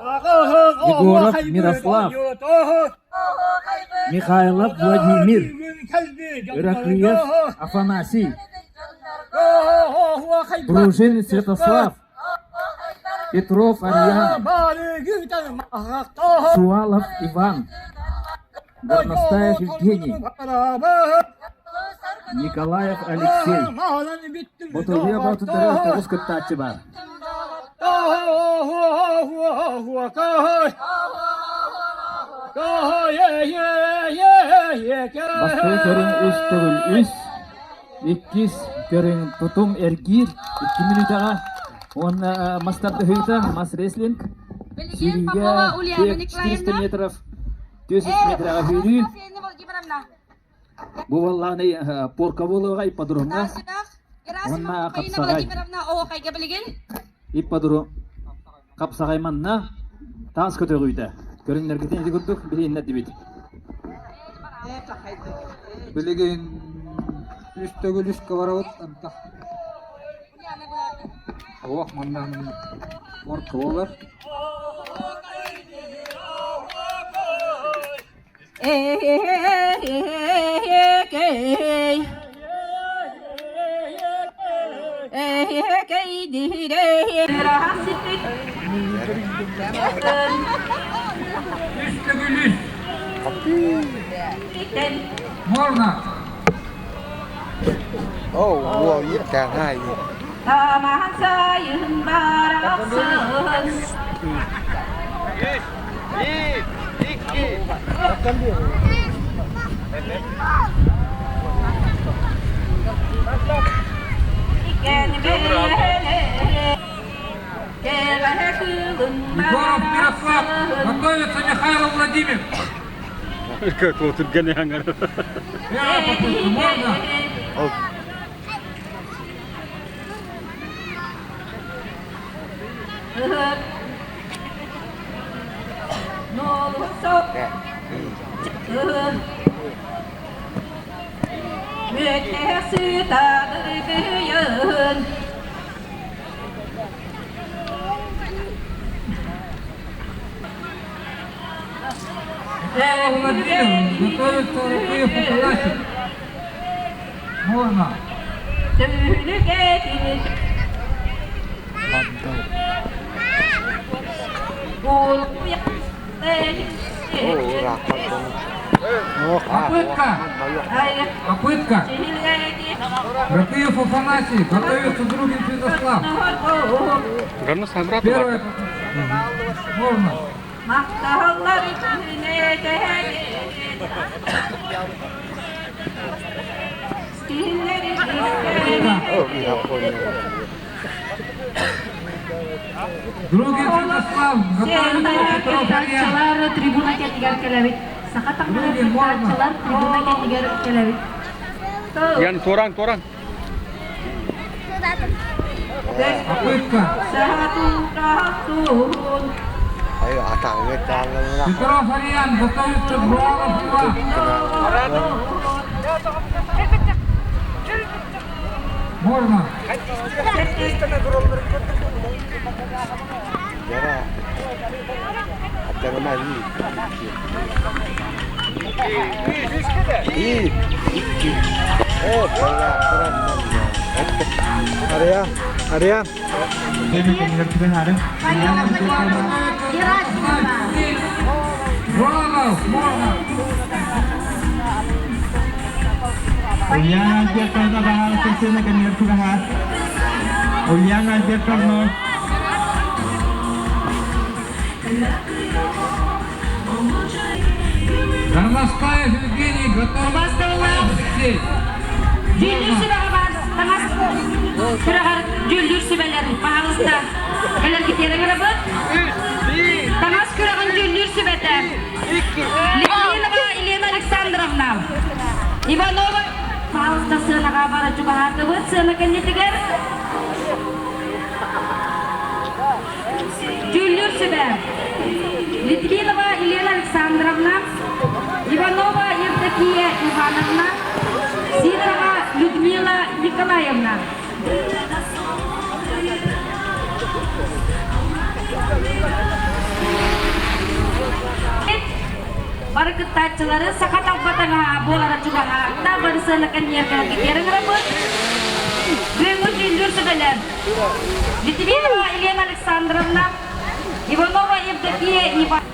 Егоров Мирослав, Михайлов Владимир, Ираклиев Афанасий, Дружин Святослав, Петров Ариан, Шувалов Иван, Горностаев Евгений, Николаев Алексей, Ботуруйа Боотурдары тоҕус кыттааччы баар. Бастакы көрүҥ үс төгүл үс, иккис көрүҥ тутум эргиир икки мүнүүтэҕэ уонна мас тардыһыыта мас рестлинг сүүрүүгэ 400 метров 400 метраҕа сүүрүү Бу буоллаҕына порка буолуоҕа ипподромҥа уонна хапсаҕай. Ипподром хапсаҕай манна таас көтөҕүүтэ. Көрүҥнэргитин ити курдук билиһиннэрдибит. Билигин үс төгүл үскэ барабыт антах. Оһох манна порка буолар. Үс төгүл үс. Можно. Егоров Мирослав, готовится Михайлов Владимир. Как вот Первая попытка, можно? Михайлов Владимир, готовится Рукуев Афанасий. Можно. Попытка! Попытка! Ракыев Афанасий, готовится Другин Святослав. Первая попытка. Можно. Другин Святослав, готовится Петров Илья. Трибуна кэннигэр кэлэбит. Саха таҥара кыттааччылар трибуна кэннигэр кэлэбит. Ян туран туран. Попытка. Петров Ариан, готовится Буалов Иван. Можно. Ария, Ария. Буалов, можно. Ульяна Альбертовна Баһаалыстыына кэмигэр чугаһаат. Ульяна Альбертовна. Горностаев Евгений, готовится Алексей. Дьүүллүүр сүбэҕэ баар таҥас күрэҕэр дьүүллүүр сүбэлэр, пожалуйста, кэлэргитиэрэ ыҥырабыт. Таҥас күрэҕин дьүүллүүр сүбэтэ Литвинова Елена Александровна, Иванова пожалуйста, сыанаҕа бара чугаһаатыбыт. Сыана кэннитигэр Дьүүллүүр сүбэ Литвинова Елена Александровна, Иванова Евдокия Ивановна, Сидорова Людмила Николаевна. Бары кыттааччылары саха талба таҥаһа буолара чугаһаата, бары сыана кэнниэргэ ыҥырабыт. Бүгүҥҥү дьүүллүүр сүбэлэр Литвинова Елена Александровна, Иванова Евдокия Ивановна.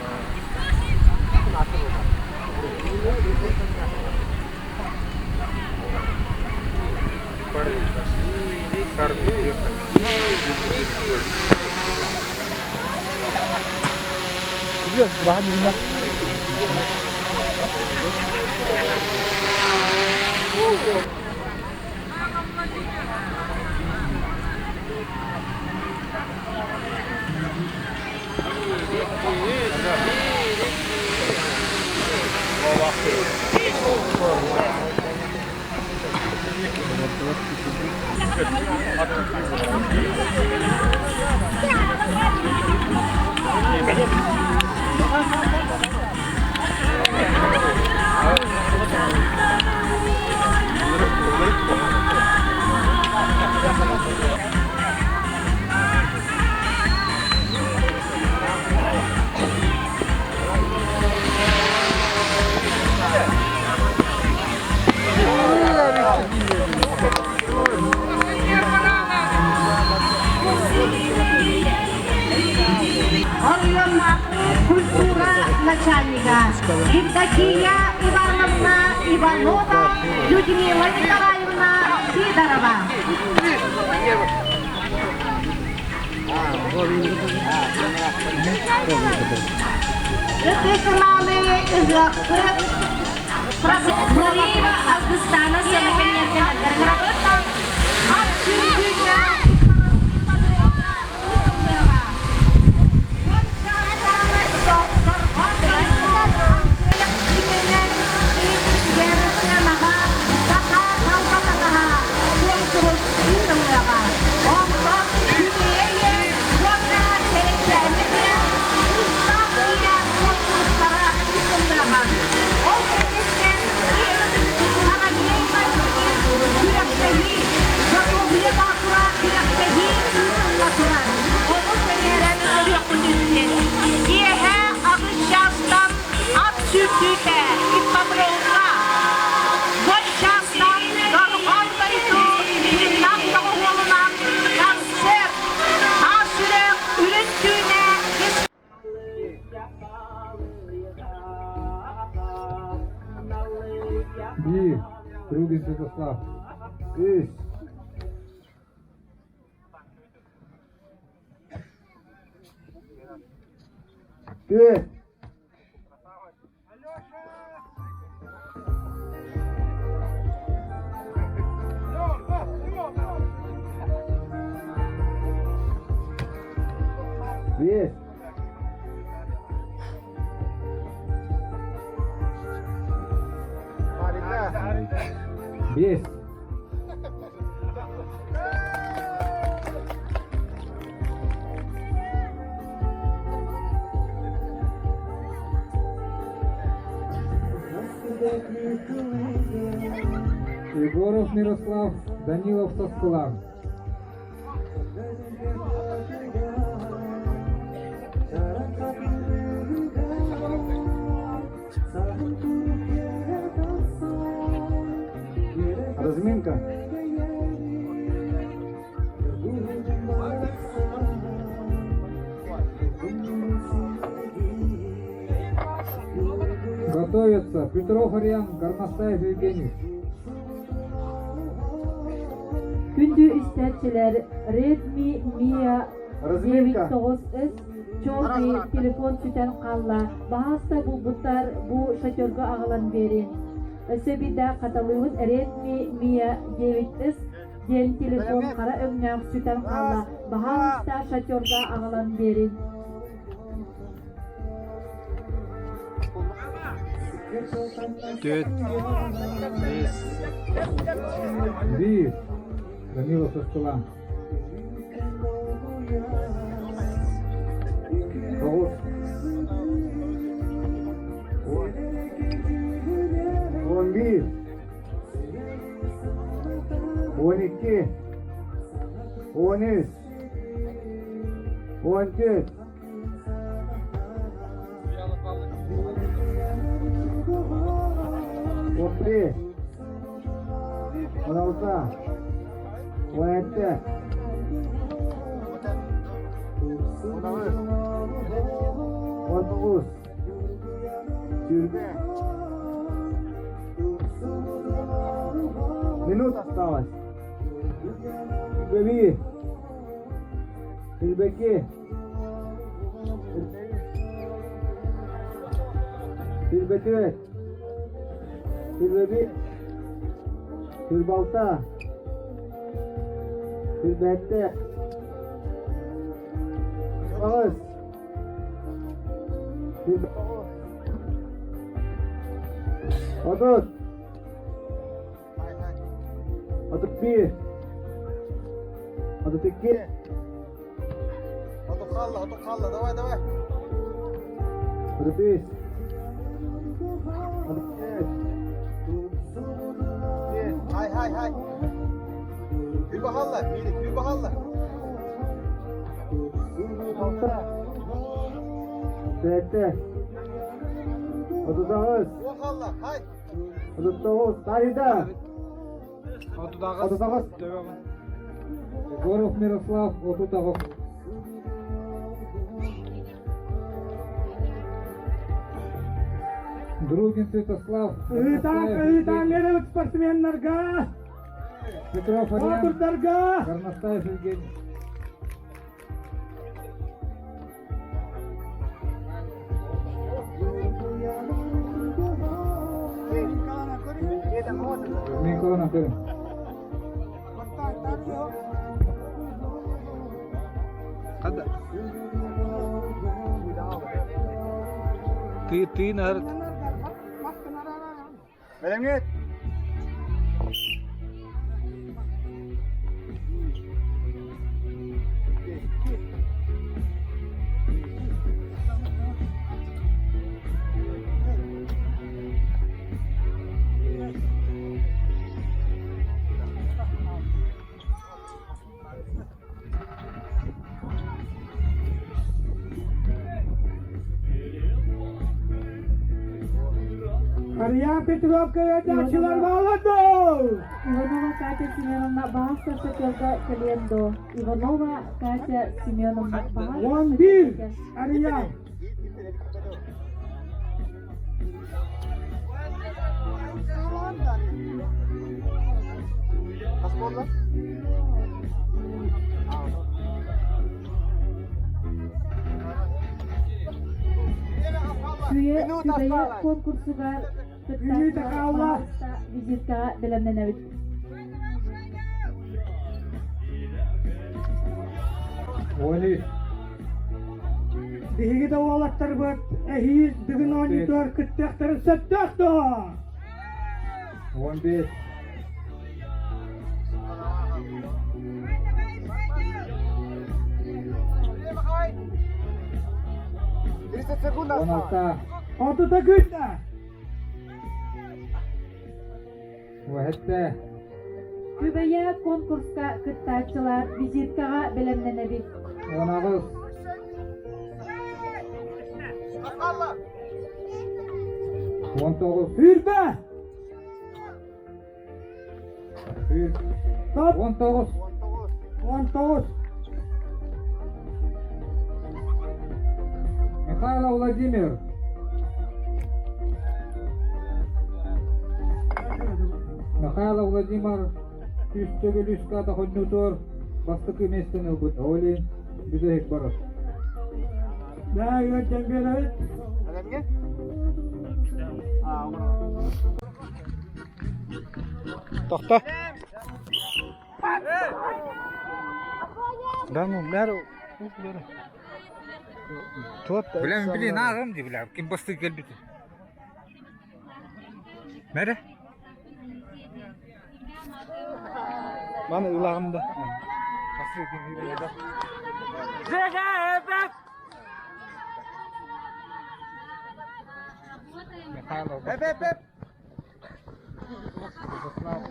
Оройуоннааҕы культура начальнига Евдокия Ивановна Иванова, Людмила Николаевна Сидорова. Ытык-мааны ыһыахпыт Нуриева Августана Сэмэкэннэргэ Ат сүргүнэ Күрэхтэһии, доруобуйа баатыра күрэхтэһии ыытылла турар. Ону сэҥээрэн көрүөххүтүн син. Киэһэ аҕыс чаастан ат сүүрдүүтэ ипподромҥа. Уон чаастан Дорҕоон дойду тыыннаах доҕуһуолунан концерт Таас сүрэх үрүҥ түүнэ Биир, Трубин Святослав. Үс. Түөрт. Биэс. Биэс. Егоров Мирослав, Данилов Саскылан. Разминка. Готовятся Петров Ариан, Горностаев Евгений. Күндү истээччилэр Redmi Mia Разминка. 9S чуолкай телефон сүтэн хаалла. Баһаалыста булбуттар бу шатерга аҕалан биэрин. Өссө биирдэ хаталыыбыт Redmi Mia 9S диэн телефон хара өҥнөөх сүтэн хаалла. Баһаалыста шатерга аҕалан биэрин. Түөрт, биэс. Биир. Данилов Саскылан. Тоҕус. Уон. 11. 12. 13. 14. Отри. 16. 17. 19. Сүүрбэ. Минут осталось. Сүүрбэ Сүүрбэки. Сүүрбэ түөрт. Сүүрбэ Сүүрбэ алта. Сүүрбэ сэттэ. Аҕыс. 30. 31. 32. 30 30 давай, давай. 33. 34. Hay hay hay. Bir bakalım, bir, bir bakalım. 37. 39. Bakalım, hay. 39. Тарыйда. 38. 39. Егоров Мирослав, 39. Другин Святослав. Ыытаан, ыытаан беребит спортсменнарга, Петров Ариан. боотурдарга! Горностаев Евгений. Мин көрөн көрүн. Хадда. Ты тыын Бэлэмҥит. Арыйаан Петров кыайааччылар бааллар доо! Иванова Катя Семеновна баһаста шоферга кэлиэн доо. Иванова Катя Семеновна баһаста 11 Арыйаан. Хас буолла? Күе Минута Күбэйэ осталось. конкурсугар Минута кыттааччылар хаалла. баһаста визиткаҕа бэлэмнэнэбит. 13. Биһиги да уолаттарбыт эһиил Дыгын оонньуутугар кыттыахтарын сөптөөх дуо? 15. 30 секунд осталось. 16. 30 күннэ. 17. Күбэйэ конкурска кыттааччылар визиткаҕа бэлэмнэнэбит. 18. Хаалла. 19. Сүүрбэ. Топ. 19. 19. Михайлов Владимир. Михайлов Владимир үс төгүл үс ката хонньутуор бастакы миэстэни ылбыт. Ол иһин бүтэһик барар. Да, үөрдэн биэрэбит. Бэлэмҥэ? Тохто. Да ну, бля, бля. Туот. Билэн билин ааҕым дии билэ. Ким бастыы кэлбит. Мэрэ? Маны ылаҕым да. Бастыы ким да. Михайлов. Эп, эп, эп. Святослав.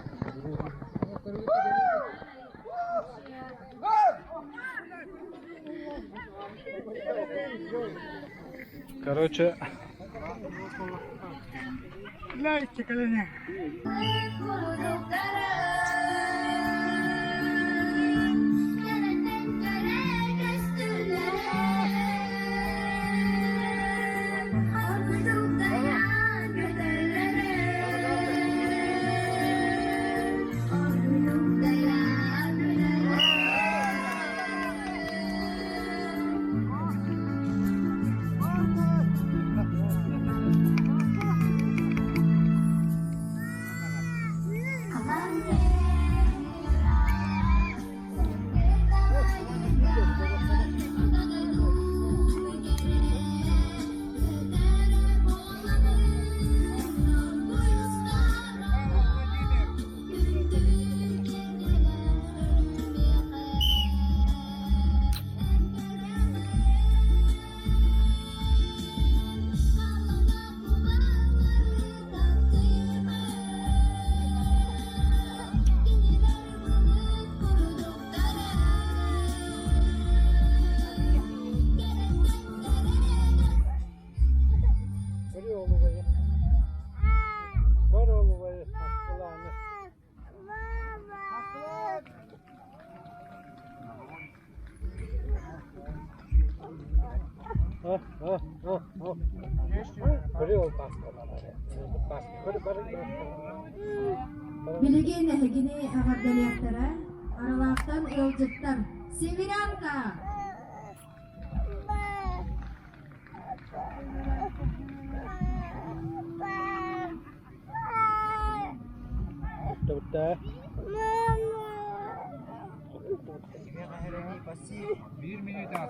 Другин. Короче, Билигин эһигини эҕэрдэлиэхтэрэ Аралаахтан ыалдьыттар Северянка! Биир мүнүүтэ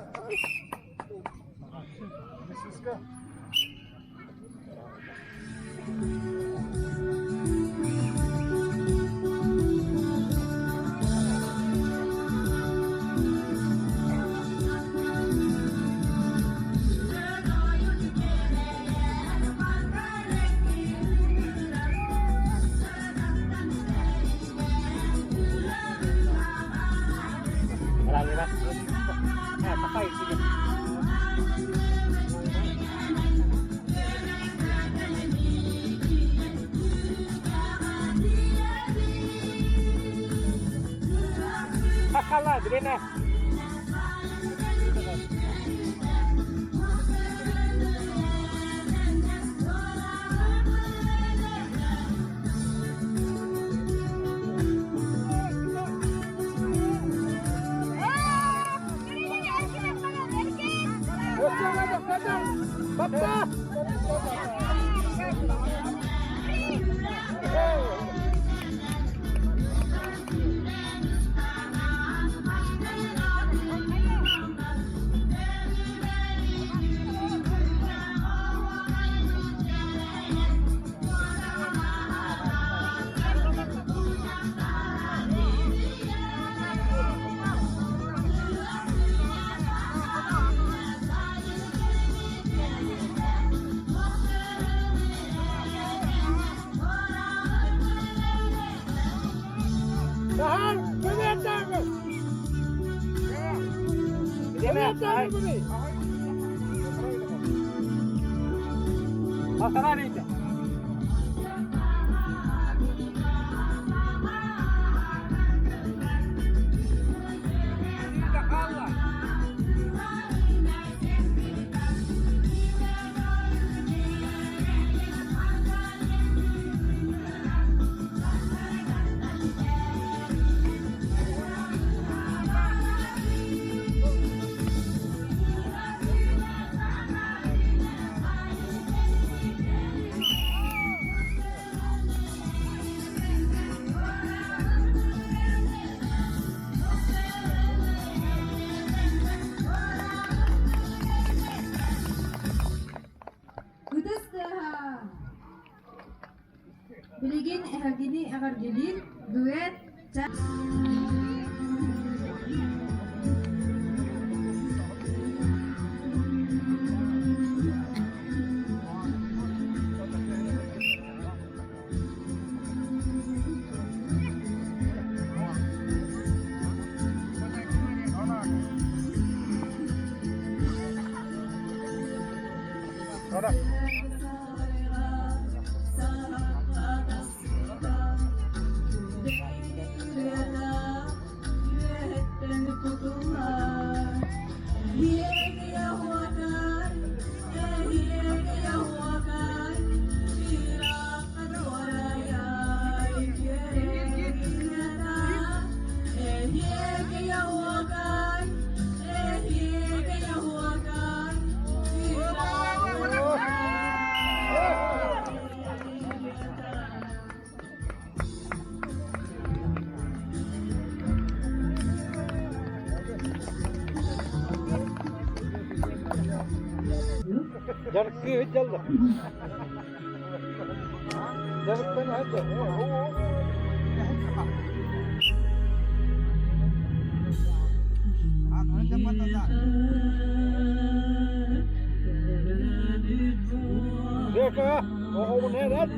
Ытыс тыаһа! Билигин эһигини эҕэрдэлиир дуэт Дьарыктыы сылдьаллар. Дьарыктана сылдьар. Жека, оҕоҕун эрэн.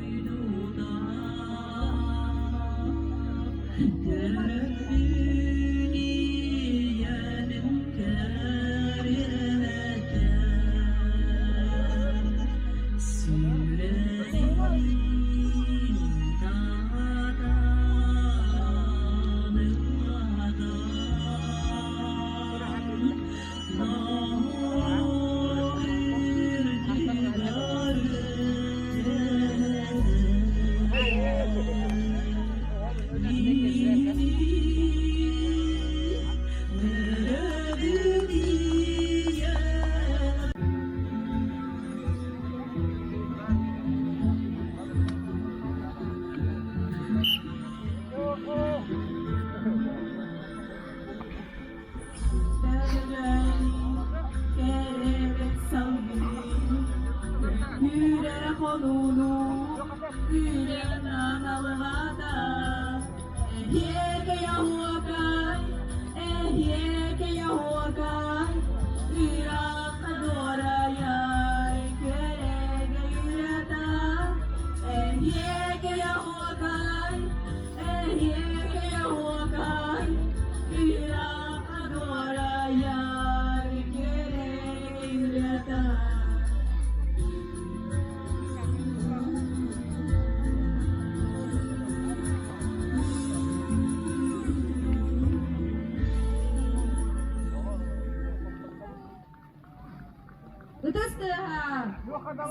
Ытыс тыаһа!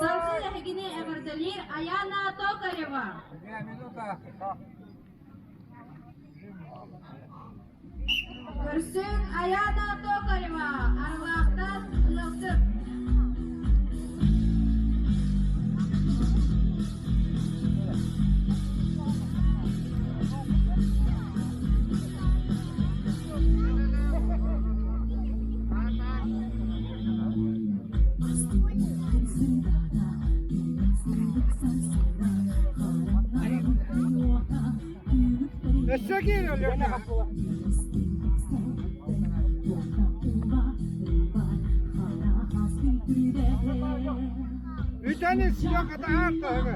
Салгыы эһигини эҕэрдэлиир Аяна Токарева. Көрсүҥ Аяна Токарева, Арылаахтан ыалдьыт. Өссө киир Өлүөнэ Үтэн исчиэ хатаһар таһыгы.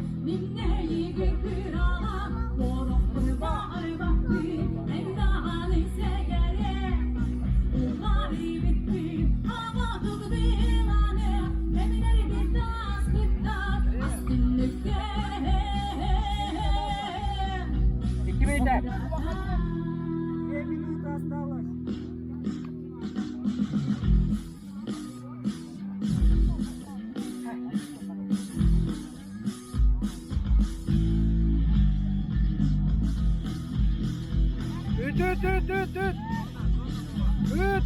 Икки бейте. Две минуты осталось. Үт, үт, үт, үт, үт. Үт.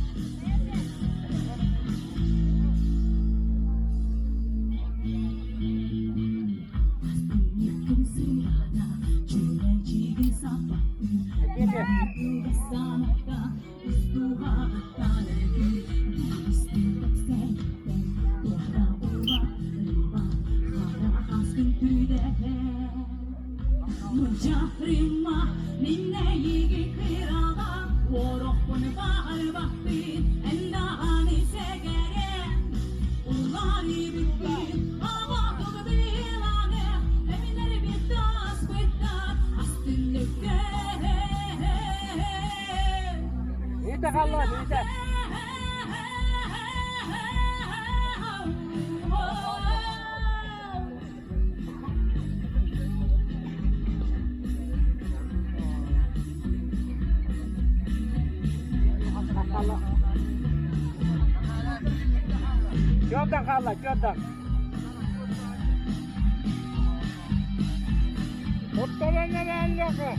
Үүтэ хаалла, үүтэ. Чуордан хаалла, чуордан. Оттон эрэллэхэ.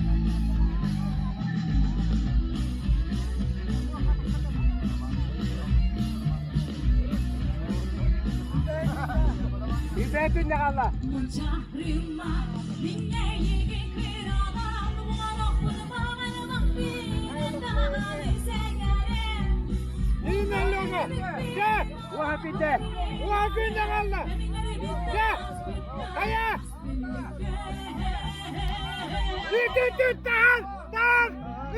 Үтэ хаалла. Ирина Леха! Дьэ! Уһапите! Уһапите хаалла! Дьэ! Хайа! Үт, үт, үт, таһар! Таһар!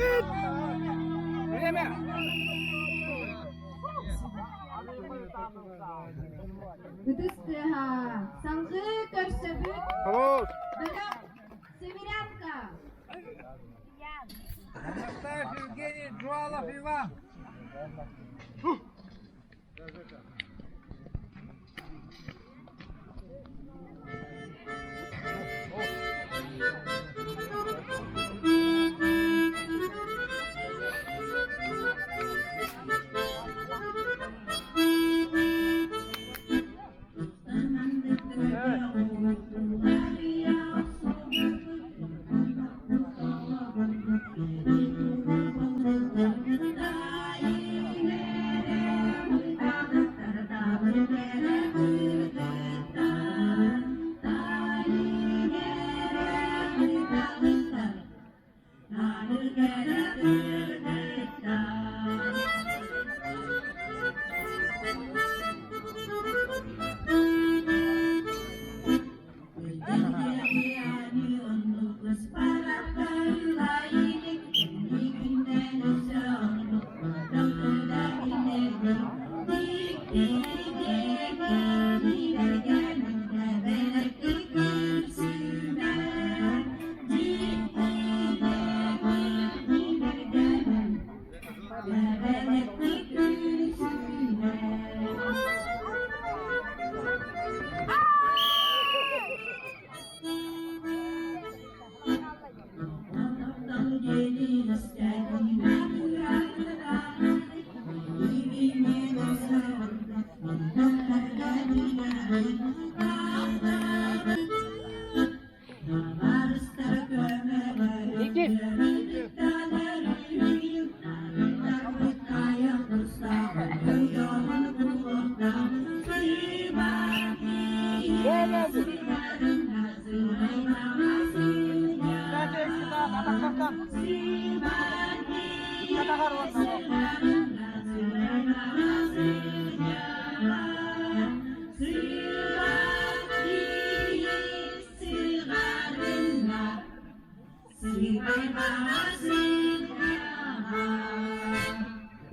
Үт! Время! Ытыс тыаһа, салгыы көрсөбүт. Бөлөх Северянка. Анастасов Евгений Жуалов Иван.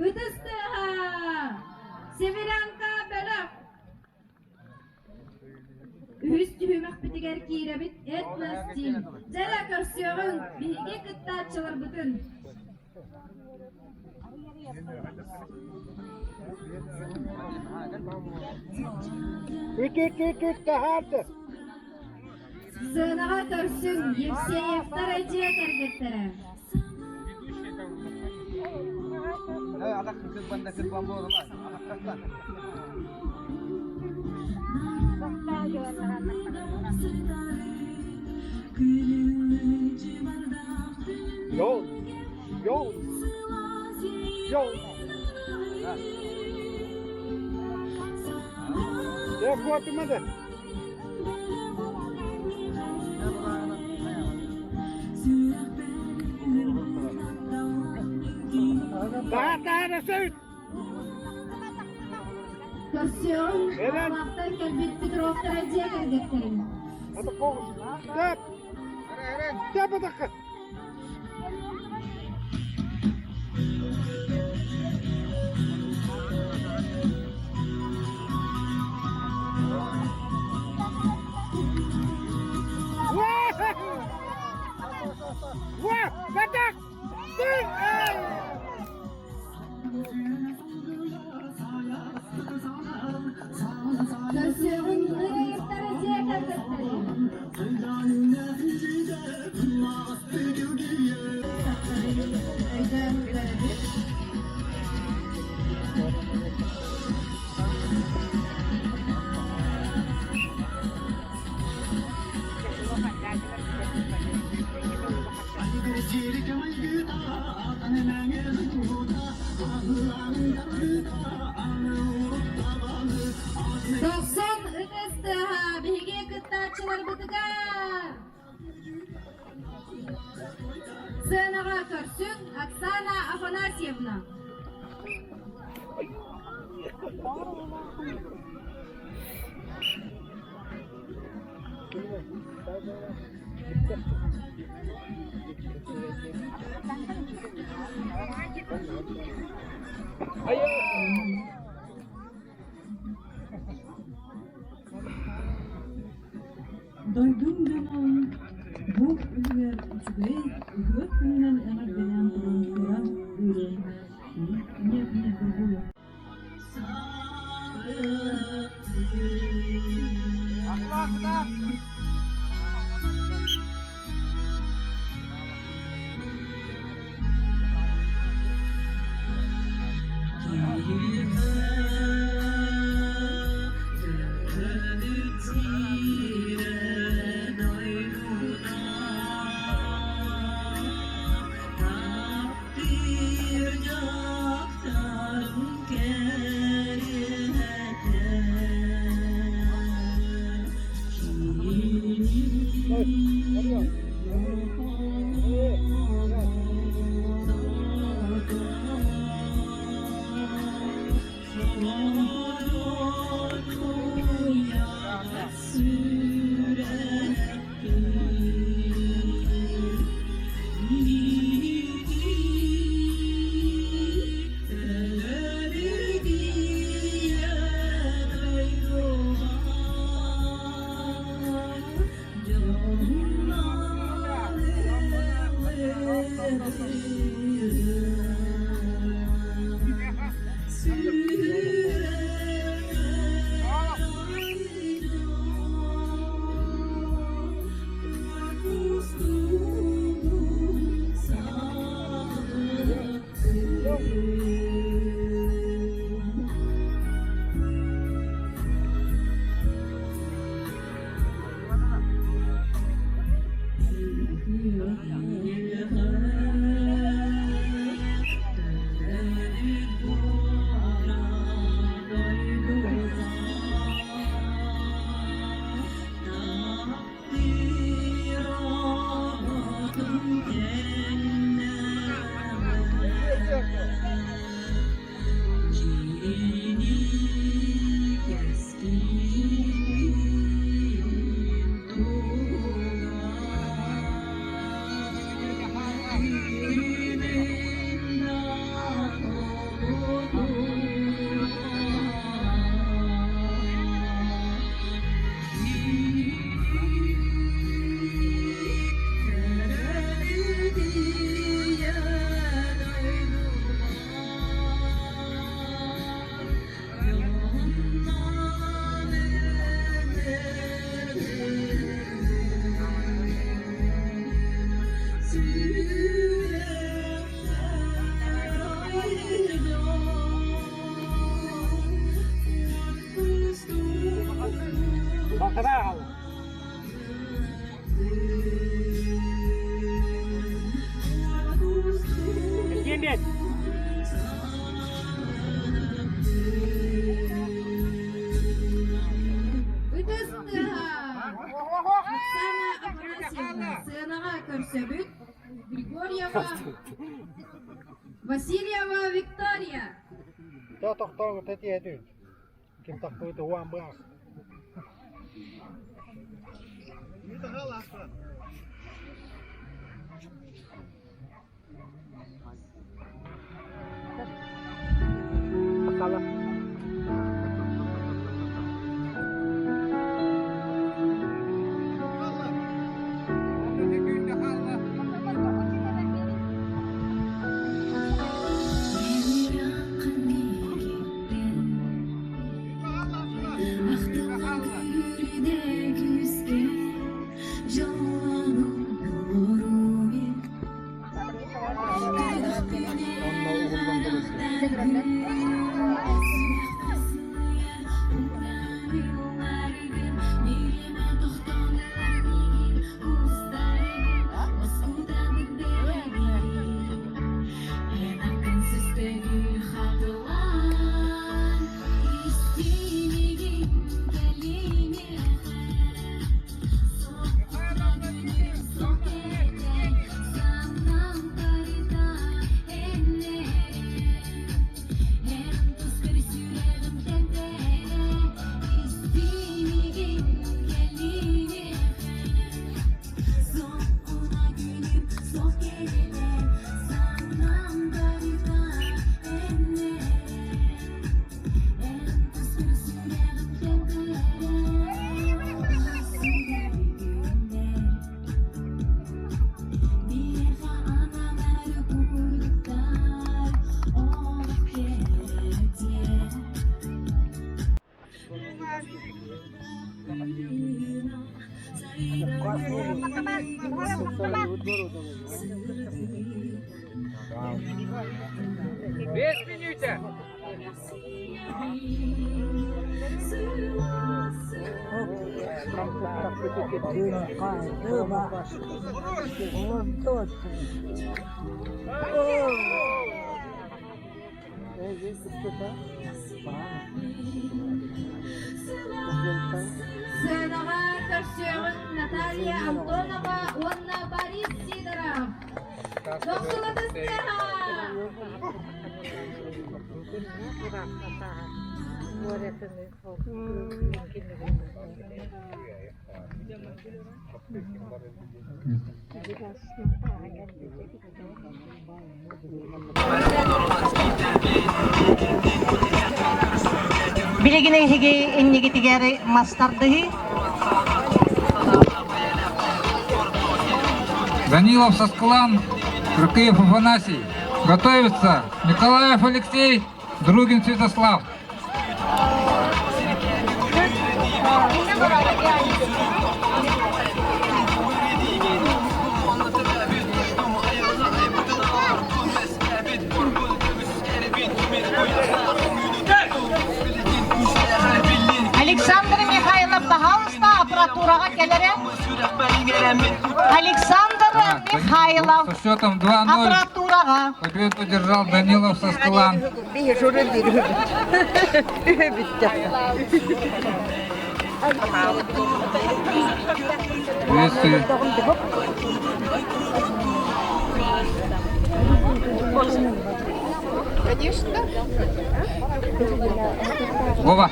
Ытыс тыаһа, Северянка бөлөх. Үһүс түһүмэхпитигэр киирэбит этностиль. Дьэрэ көрсүөҕүҥ биһиги кыттааччыларбытын. Үт, үт, үт, үт, таһаарды. Сыанаҕа көрсүҥ Евсеевтар дьиэ кэргэттэрэ. Йол, йол, йол. Дьэ, куотумады. Таһаара сөйт! Көрсүөҕүҥ, Аллахтан кэлбит Петровтара дьиэ кэргэттэрин. Тэп! Тэп атахха! Көрсүөҕүҥ, ырыаһыттара дьиэ кэргэттэрин. Өйдөөн көрөбүт. Дохсун ытыс тыаһа биһиги кыттааччыларбытыгар! Сценаҕа көрсүҥ Оксана Афанасьевна. Дойдум дьонун бу үлүгэр үчүгэй үһүө күнүнэн эҕэрдэлээн туран кыра ырыам Ытыс тыаһа! Оксана Афанасьевна сыанаҕа көрсөбүт Григорьева Васильева Виктория. Тохтоҥ тэтиэтүн. Ким тахпыты уан быах. Ахтылган күүрдэ күүскэ Без минуты. Сыанаҕа көрсүөҕүн Наталья Антонова уонна Борис Сидоров. Дохсулатыстыаха! Билигин эһиги иннигитигэр мастардыһы. Данилов Сосклан, Рыкыев Афанасий. Готовится Николаев Алексей, Другин Святослав. Александр Михайлов, пожалуйста, аппаратураҕа кэлэрэ. Александр Михайлов, Со счетом 2-0 аппаратураҕа. победу одержал Данилов Соскылан. Приветствую. Конечно. Вова.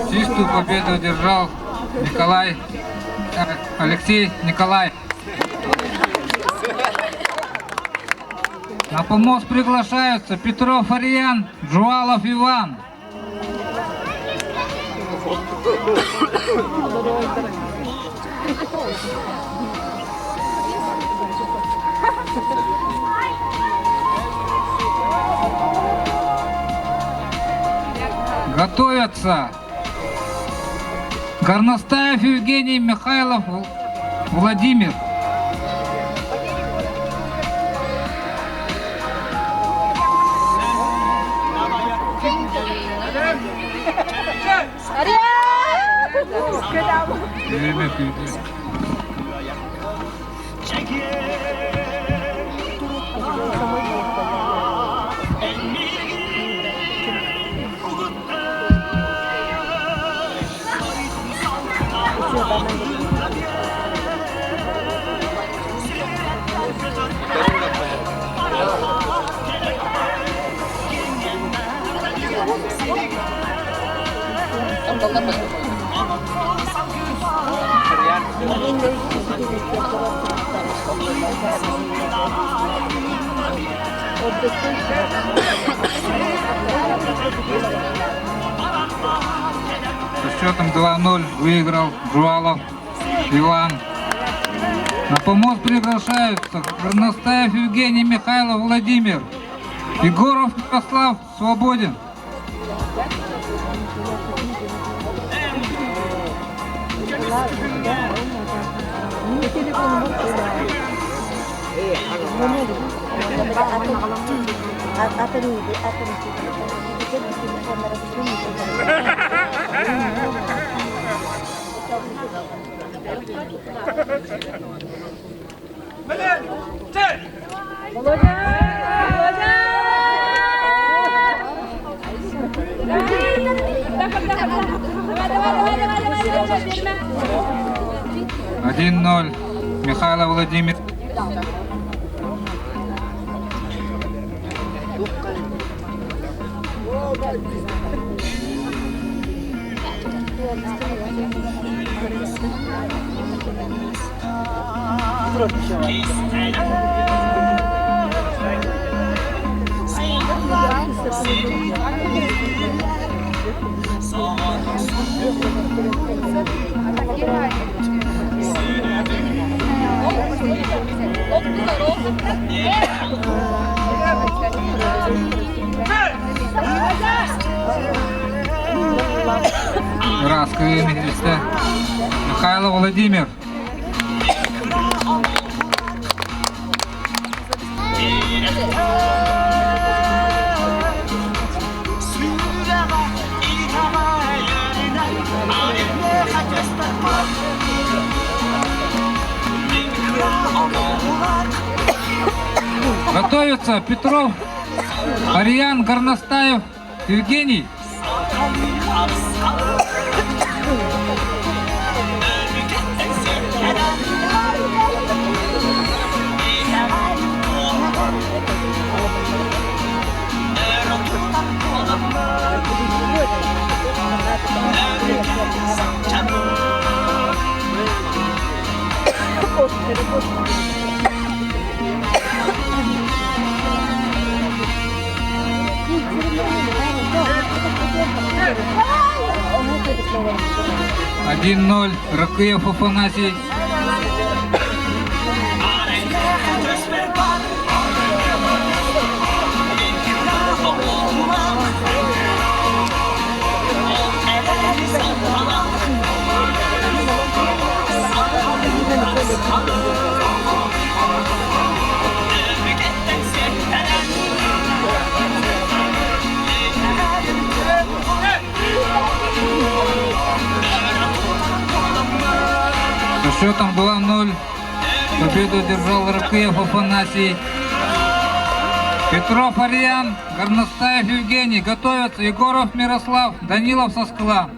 Чистую победу одержал Николай Алексей Николаев. На помост приглашаются Петров Ариан, Жуалов Иван. Готовятся Горностаев Евгений Михайлов Владимир. Со счетом 2-0 выиграл Жуалов Иван. На помост приглашаются Горностаев Евгений Михайлов Владимир, Егоров Ярослав Свободин. Один ноль. Михайлов Владимир. Раскрыли Михайлов Владимир. Готовится Петров, Ариан Горностаев, Евгений. 1-0. Ракыев Афанасий. Со счетом 2-0 победу одержал Ракыев Афанасий. Петров Ариан, Горностаев Евгений. Готовятся Егоров Мирослав, Данилов Соскла.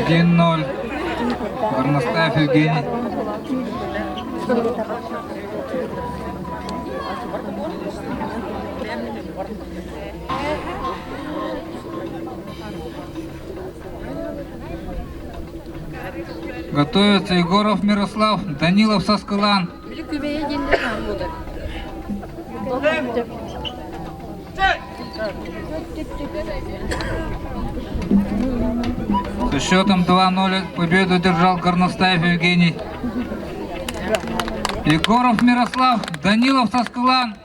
1-0. Горностаев Евгений. Готовятся Егоров Мирослав, Данилов Соскалан. Со счетом 2-0 победу одержал Горностаев Евгений. Егоров Мирослав, Данилов Соскалан.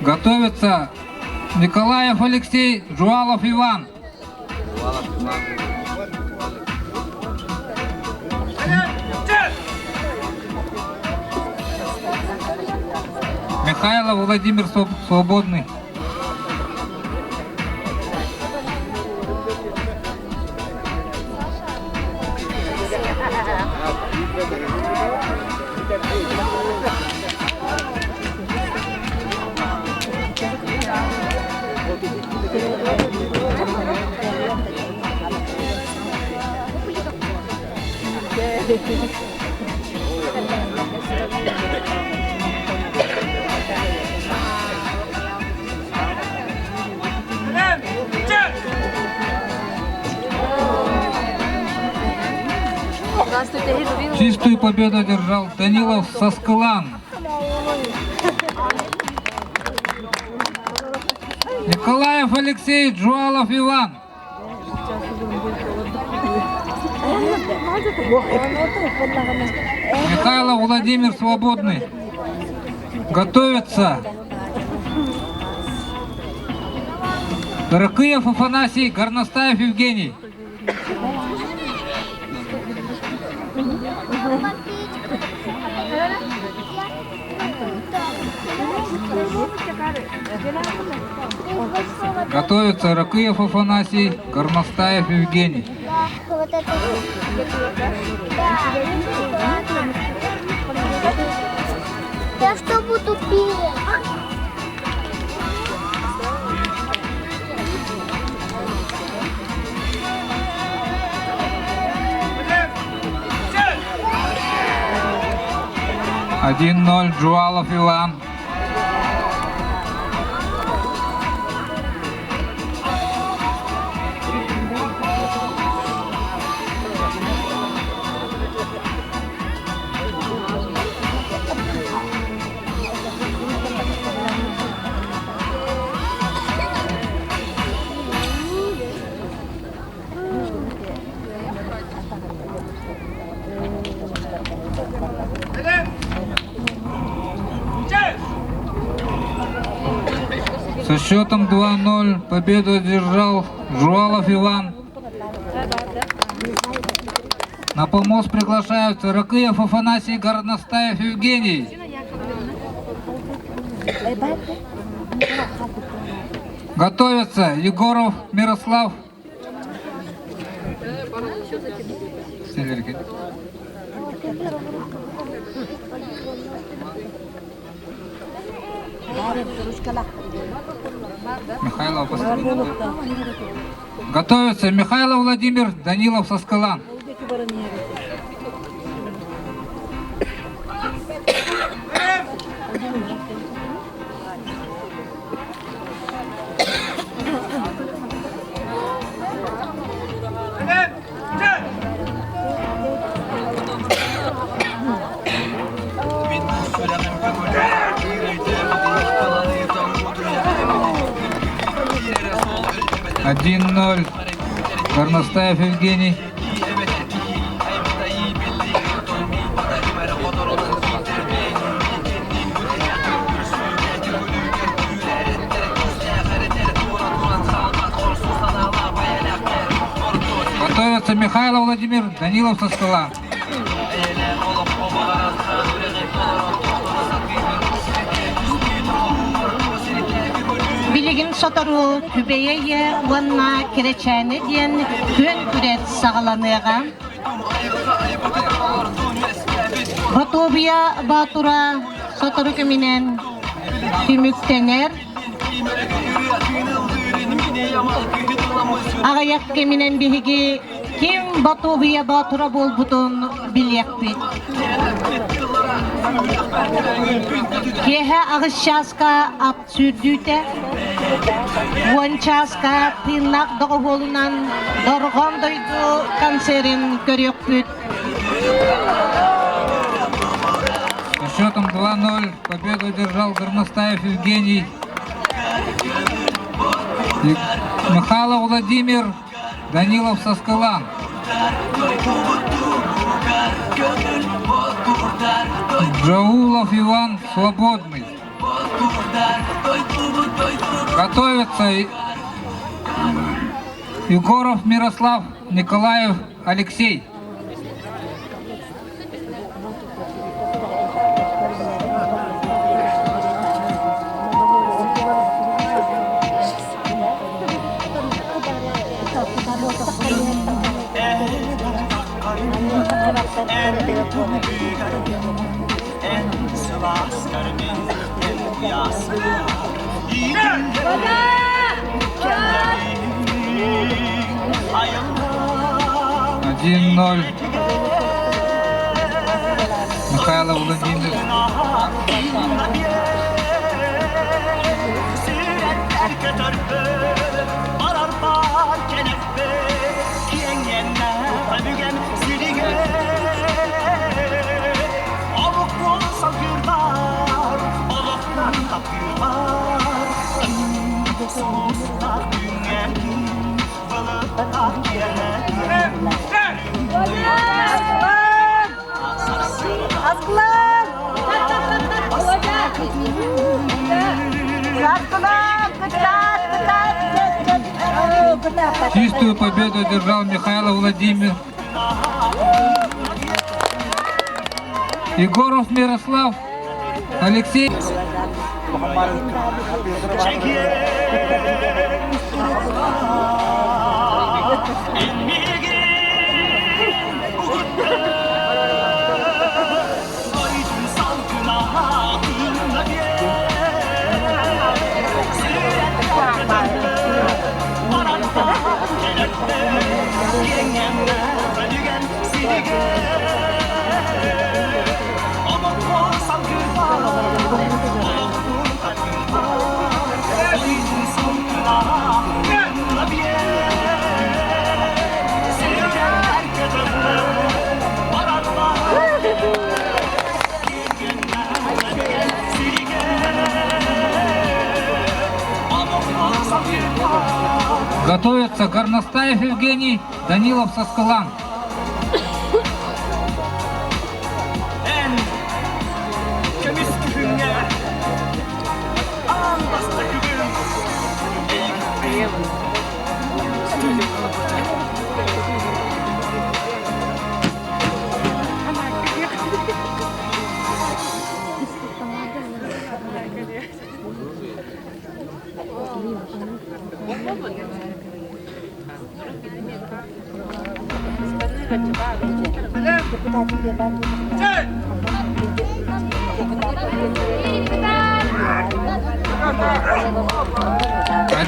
Готовится Николаев Алексей, Жуалов Иван. Михайлов Владимир Свободный. Чистую победу одержал Данилов Соскылан. Николаев Алексей, Джуалов Иван. Михайлов Владимир Свободный. Готовится. Рыкыев Афанасий, Горностаев Евгений. Готовится Ракыев Афанасий, Горностаев Евгений. Я что буду пить? 1-0 Джуалов Иван. Со счетом 2-0 победу одержал Жуалов Иван. На помост приглашаются Ракыев Афанасий, Горностаев Евгений. Готовятся Егоров Мирослав. Михайлов Готовятся Михайлов Владимир, Данилов Соскалан. 1-0. Горностаев Евгений. Готовятся Михайлов Владимир, Данилов со стола. Билигин сотору Күбэйэ уонна Кэрэчээнэ диэн күөн күрэс саҕаланыаҕа. Ботуобуйа Боотура сотору кэминэн түмүктэнэр. Аҕыйах кэминэн биһиги ким Ботуобуйа Боотура буолбутун билиэхпит. Киэһэ аҕыс чааска ат сүүрдүүтэ, уон чааска тыыннаах доҕуһуолунан Дорҕоон дойду концерын көрүөхпүт. Со счетом 2-0 победу одержал Горностаев Евгений. Михайлов Владимир, Данилов Соскалан. Джаулов Иван Свободный. Готовится Егоров Мирослав, Николаев Алексей. 1-0. Михайлов Владимир. Чистую победу одержал Михайлов Владимир. Егоров Мирослав, Алексей. Готовятся Горностаев Евгений, Данилов Соскалан.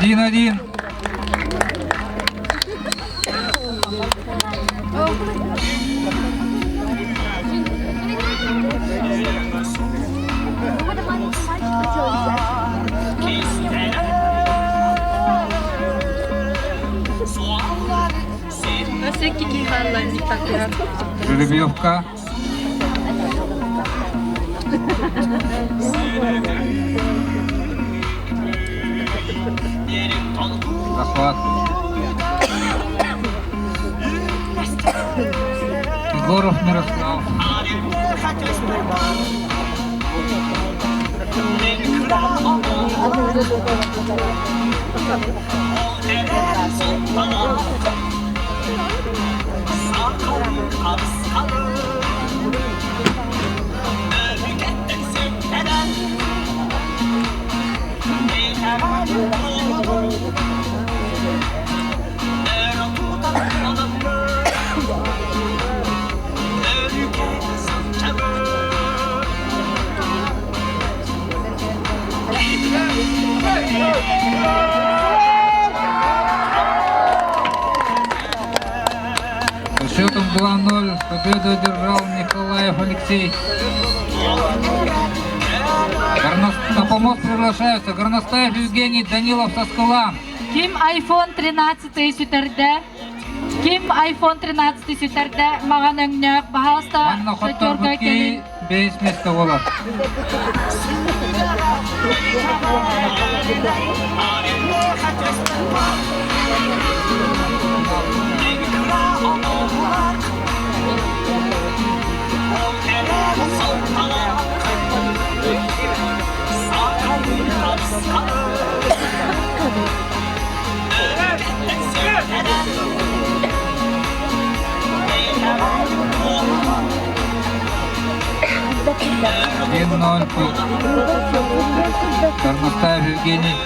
1-1. Жеребьевка. Захват. Егоров Мирослав. Со счетом 2-0 победу одержал Николаев Алексей. На помост приглашаются Горностаев Евгений, Данилов Соскалан. Ким iPhone 13 сүтэрдэ? Ким iPhone 13 сүтэрдэ? Маҕан өҥнөөх, пожалуйста, Манна шатерга хотторбут кэлин. киһи бэс место буолар. 1-0 Горностаев Евгений.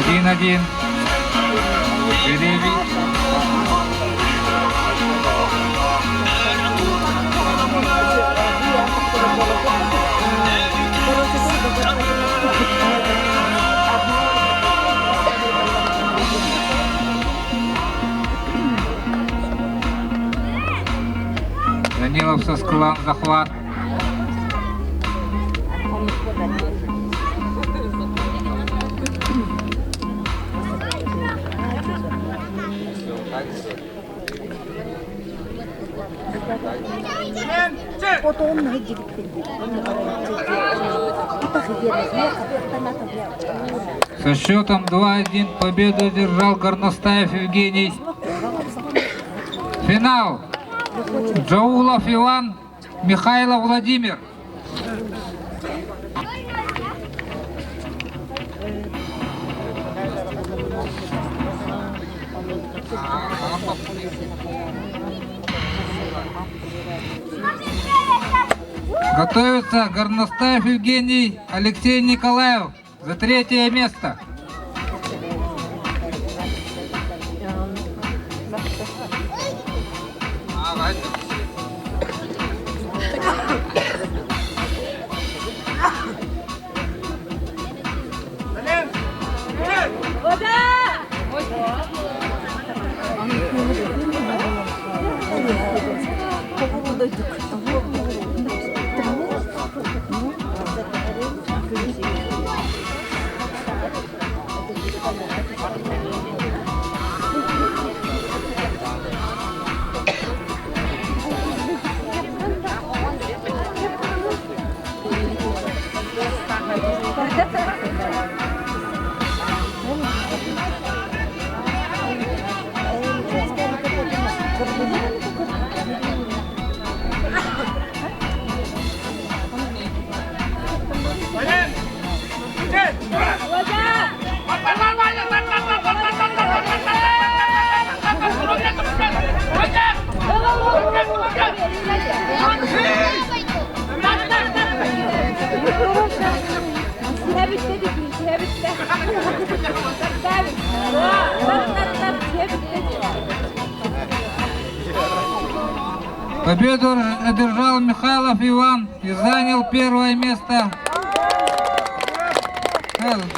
1-1. Жеребий. Данилов Саскылан захват. Со счетом 2-1 победу одержал Горностаев Евгений. Финал. Джаулов Иван, Михайлов Владимир. Готовится Горностаев Евгений, Алексей Николаев за третье место. Победу одержал Михайлов Иван и занял первое место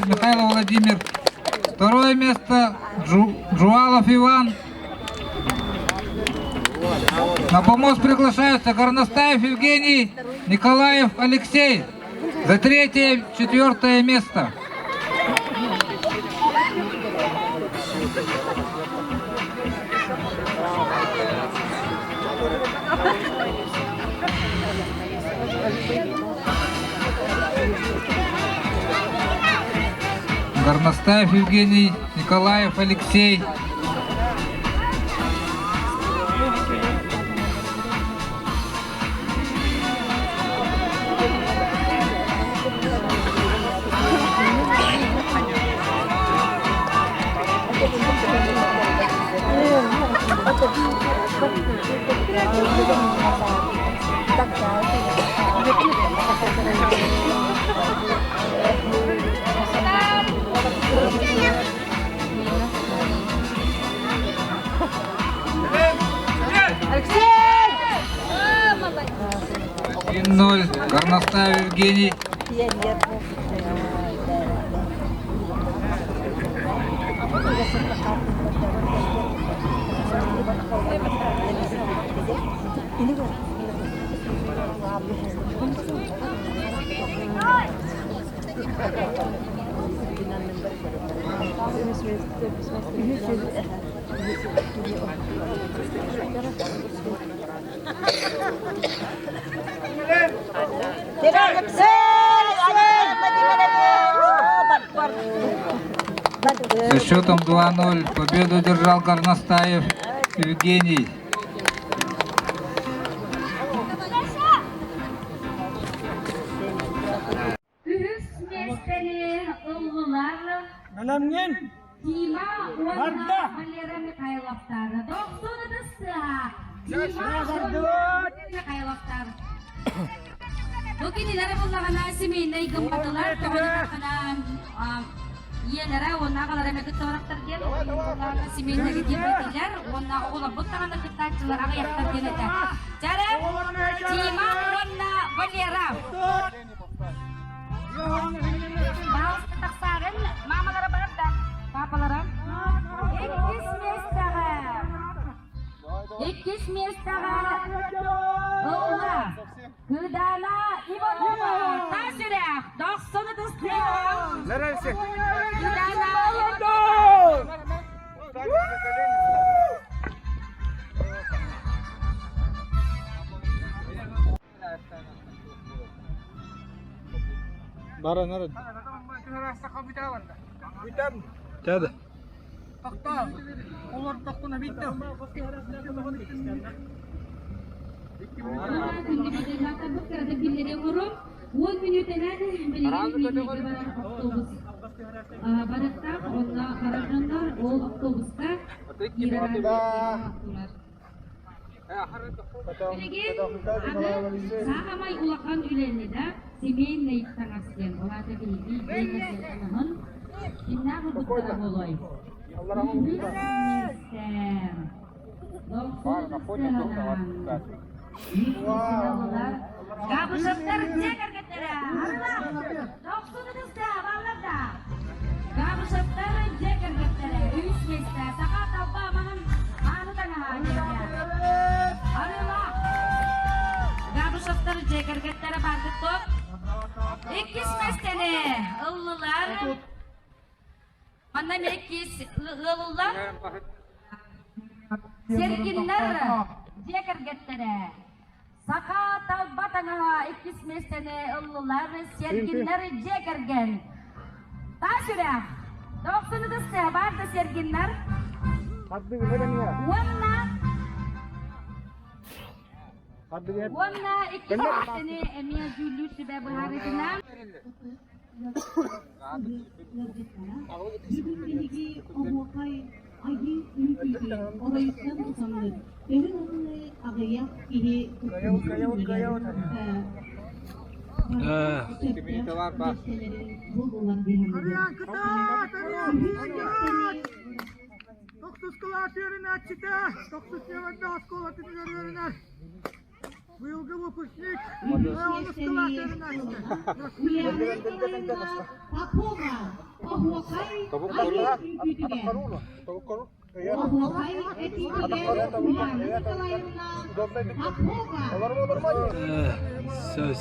Михайлов Владимир. Второе место Джу, Джуалов Иван. На помост приглашаются Горностаев Евгений, Николаев Алексей. За третье, четвертое место. Горностаев Евгений, Николаев Алексей. Один-ноль. Горностаев Евгений. Со счетом 2-0 победу одержал Горностаев Евгений. Үһүс миэстэни ыллылар Бэлэмҥин Дима уонна Барда! Валера Михайловтар. Дохсун ытыстыа Дима уонна Михайловтар. Бу кинилэр буллаҕына семейнай гымматылар, тоҕо ийэлэрэ уонна аҕалара эмэ кытта барахтар диэн семейнайга киирбэтилэр уонна оҕолорбут даҕаны кыттааччылар аҕыйахтар диэн этэ. Чары Тима уонна Валера. Баҕаласта тахсаарын мамалара бар да, папалара. Иккис миэстэҕэ. Иккис миэстэҕэ ылла Кыдаана Иванова Таас үрэх Дохсун ытыстыаҕа Кыдаана Иванова Бара Тәді. Уон мүнүүтэнэн билигин Миирнэйгэ барар автобус барыахтаах, онно барар дьоннор ол автобуска киирэр турар. Билигин аны саамай улахан үлэни да семейный таҥас диэн, ол аата биһиги дьиэ кэргэн таҥаһын кимнээх ылбыттара буолуой? Үһүс миэстэ. Габышевтар дьиэ кэргэттэрэ арылаах дохсун ытыста баллар да Габышевтар дьиэ кэргэттэрэ үс миэстэ саха талба маҥан мааны таҥаһа арылаах Габышевтар дьиэ кэргэттэрэ бардык топ иккис миэстэни ыллылар Манна эмиэ иккис ыалыллар Сергиннэр дьиэ кэргэттэрэ Саха талба таҥаһа иккис миэстэни ыллылар Сергиннэр дьиэ кэргэн Таас үрэх Дохсун ытысты баар да Сергиннэр Уонна Уонна иккис миэстэни эмиэ дьүүллүүр сүбэ быһаарыытынан Бүгүн биһиги оһуохай айыы үҥкүүтүн оройуттан тутаммыт өрүн атыны аҕыйах киһи Тохсус кылаас үөрэнээччитэ, тохсус үөрэннэ оскуолатын үөрэнэр. Быйылгы выпускник Попова оһуохай айыы үҥкүүтүгэр Оһуохай этиитигэр Ульяна Николаевна Попова Сөз.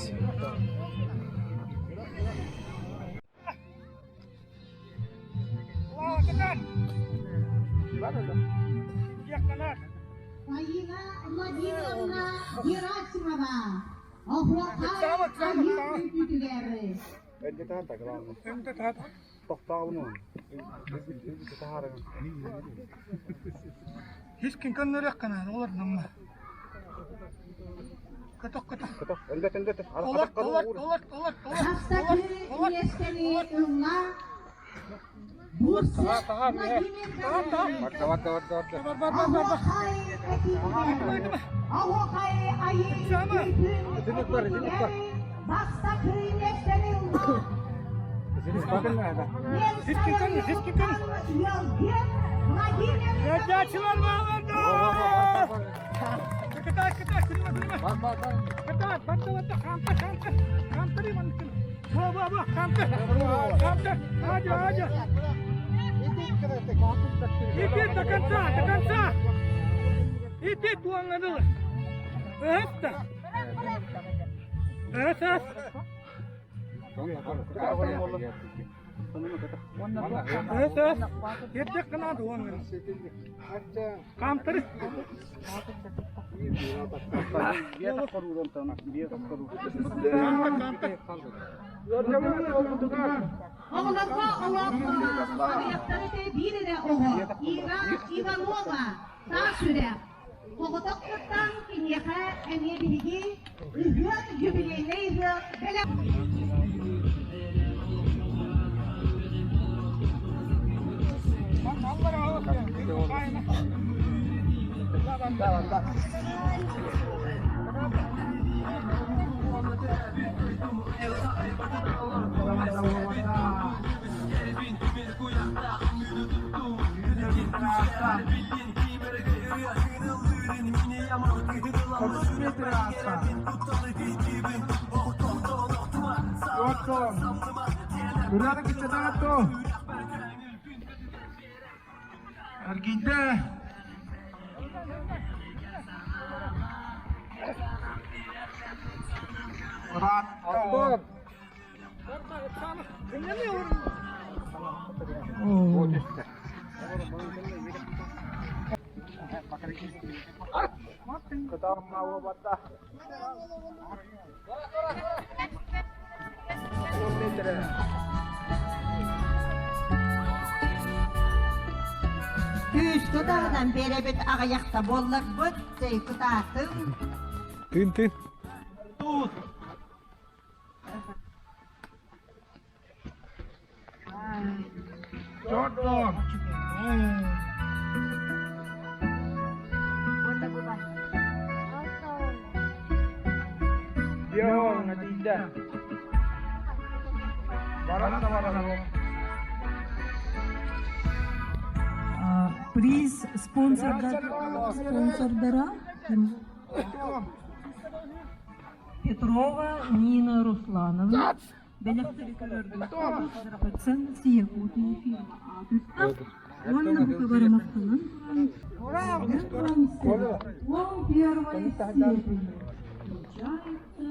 Фаина Владимировна Герасимова оһуохай айыы үҥкүүтүгэр Хискин көннөрүөххэ олор намна. Көтөх көтөх. Олор олор олор олор олор Бастакы миэстэни ылла Бурцев Владимир Гаврилович. Оһуохай этиитигэр Оһуохай айыы үҥкүүтүн бастакы миэстэни ылла Ядячилар Кытай, кытай, күнүмэ, күнүмэ. Кытай, батта, батта, хамта, хамта, хамта дии Ба, ба, ба, хамта, хамта, адя, адя. Иди до конца, до конца. Иди туоҥҥанылы. Это. Это. Камтары. Оҕолорго олох аҕыйахтары биир эрэ оҕо Ира Иванова таас үрэх Оҕотох кыттан киниэхэ эмиэ биһиги ыһыах юбилейнай ыһыах бэлэх Эргийдэ. Күүскэ таһынан биэрэбит аҕыйахта буолларбыт, кытаатыҥ. Тыын тыын. Тут. Чордон. Приз спонсордара Петрова Нина Руслановна бэлэхтэри көрөргө Якутия Уонна бука махтанан туран он первой степени встречаются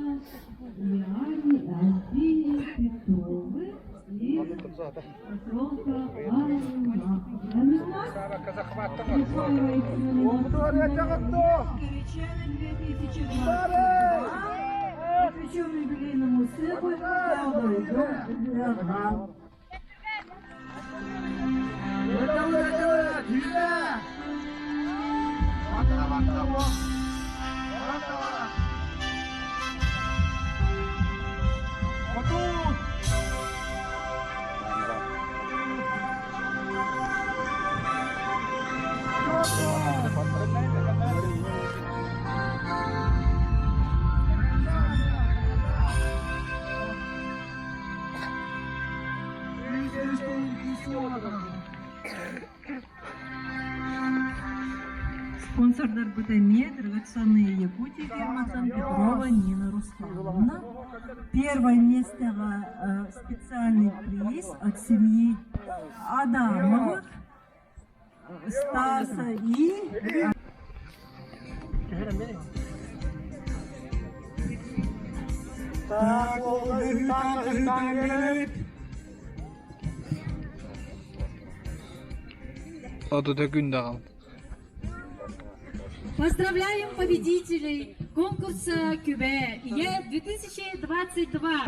Лиане Альбине Петровы из поселка Присваивается 2022 посвящен юбилейному Спонсордарбыт эмиэ Драгоценные Якутии фирматын Петрова Нина Руслановна. Первое место специальный приз от семьи Адамовых, Стаса и Поздравляем победителей конкурса Күбэ Ийэ 2022.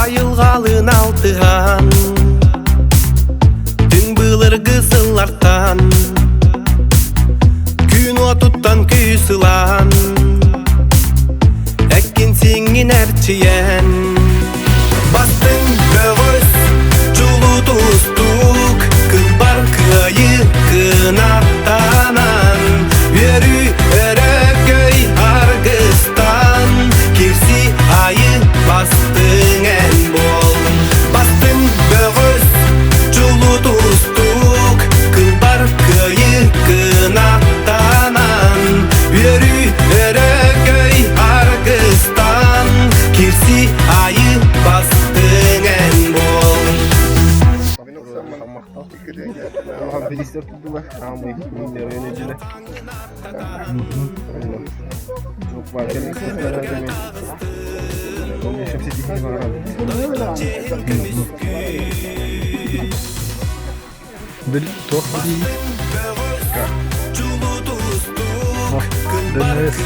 Айылҕалыын алтыһан, түҥ былыргы сыллартан, күн уотуттан күүс ылан, эккин сиҥҥин эрчийэн, бастыҥ бөҕөс, чулуу тустуук, кылбар кыайыы кынаттанан, үөрүү өрөгөй аргыстан, кирси айы бастыҥ эн буол. Бастыҥ бөҕөс, чулуу тустуук, кылбар кыайыы кынаттанан. Биристер тутула. Аамый миннерен эдиле. Бил туох дии? ДНС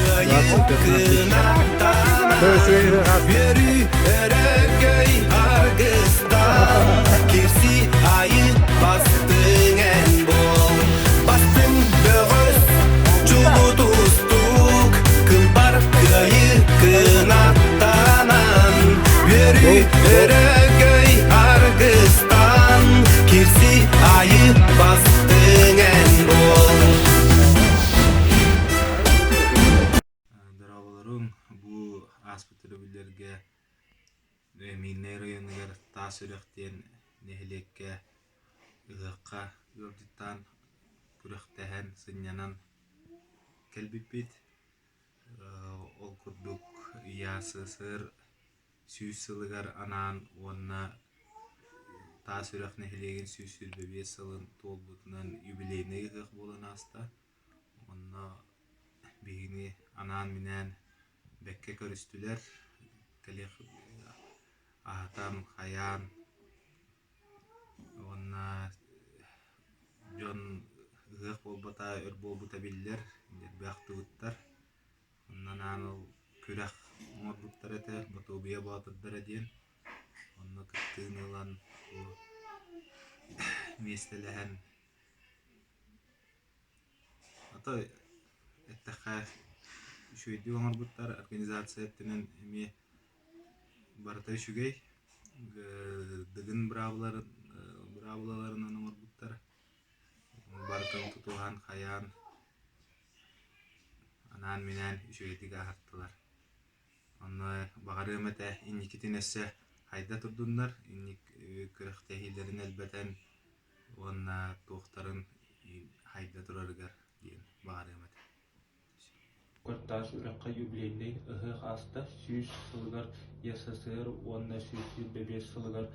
Кирси айы бастың эн бол Бастың бөҕөс чулутустук Кылбар кыайы кынаттанан Үөрүү өрөгөй аргыстан Кирси айы бастың эн бол Дорооболоруҥ, бу ааспыт өрөбүллэргэ Миирнэй оройуонугар Таас Үрэх диэн нэһилиэккэ ыһыахха ыалдьыттаан, күрэхтэһэн, сынньанан кэлбиппит. Ол курдук ЯССР 100 сылыгар анаан уонна Таас Үрэх нэһилиэгин 125 сылын туолбутунан юбилейнай ыһыах буолан ааста. Онно биһигини анаан-минээн бэккэ көрүстүлэр, кэлиэх аһатан, хайаан уонна дьон ыһыах буолбата, өр буолбута биллэр, элбэх ахтыбыттар. Онно анаан ол күрэх оҥорбуттар этэ, Ботуобуйа боотурдара диэн. Онно кыттыыны ылан миэстэлэһэн Ата эттэххэ, үчүгэйдик оҥорбуттар, организация өттүнэн эмиэ барыта үчүгэй. Дыгын быраабылаларынан оҥорбуттар. Барытын тутуһан, хайаан, анаан-минээн үчүгэйдик аһартылар. Онно баҕарыам этэ инникитин өссө хайда турдуннар, инник күрэхтэһиилэрин элбэтэн уонна туохтарын хайда турарыгар диэн баҕарыам этэ. Кыртаас үрэххэ юбилейнай ыһыах ааста 100 сылыгар СССР уонна 125 сылыгар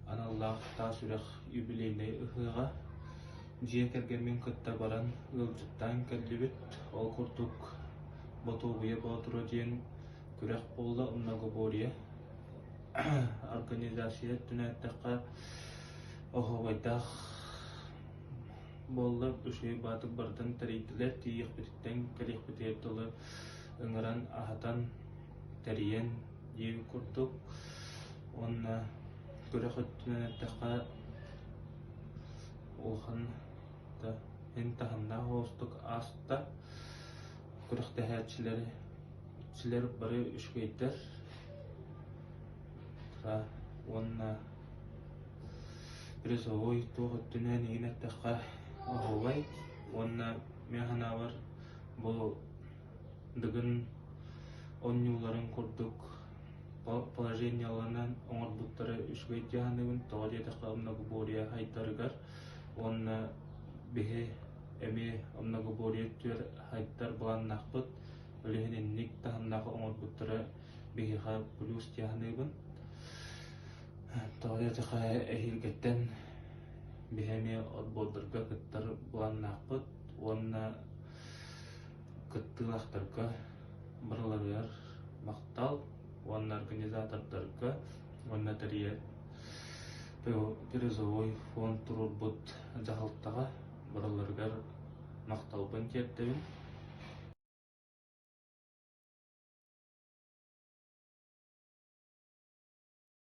аналлаах Таас Үрэх юбилейнай ыһыаҕа. Дьиэ кэргэммин кытта баран ыалдьыттаан кэллибит. Ол курдук Ботуобуйа Боотура диэн күрэх буолла многоборье. Организация өттүнэн эттэххэ оһуобайдаах буолла, үчүгэй баатык барытын тэрийдилэр, тиийиэхпититтэн кэлиэхпитигэр дылы ыҥыран, аһатан, тэрийэн диэбит курдук. Уонна күрэх өттүнэн эттэххэ улахан да эн таһымнаах оҕустук ааста. Күрэхтэһээччилэри Силэр бары үчүгэйдэр уонна призовой туох өттүнэн иһин эттэххэ оһуобай уонна мин санаабар бу Дыгын оонньууларын курдук положениеланан оҥорбуттара үчүгэй дии саныыбын. Тоҕо диэтэххэ многоборье хайдарыгар уонна биһи эмиэ многоборье өттүгэр хайдар былааннаахпыт. Ол иһин инник таһымнаах оҥорбуттара биһиэхэ плюс дии саныыбын. Тоҕо диэтэххэ эһиилгэттэн биһи эмиэ отбордарга кыттар былааннаахпыт уонна кыттыылаахтарга барыларыгар махтал уонна организатордарга уонна тэрийэр призовой фонд туруорбут дьаһалтаҕа барыларыгар махталбын тиэрдэбин.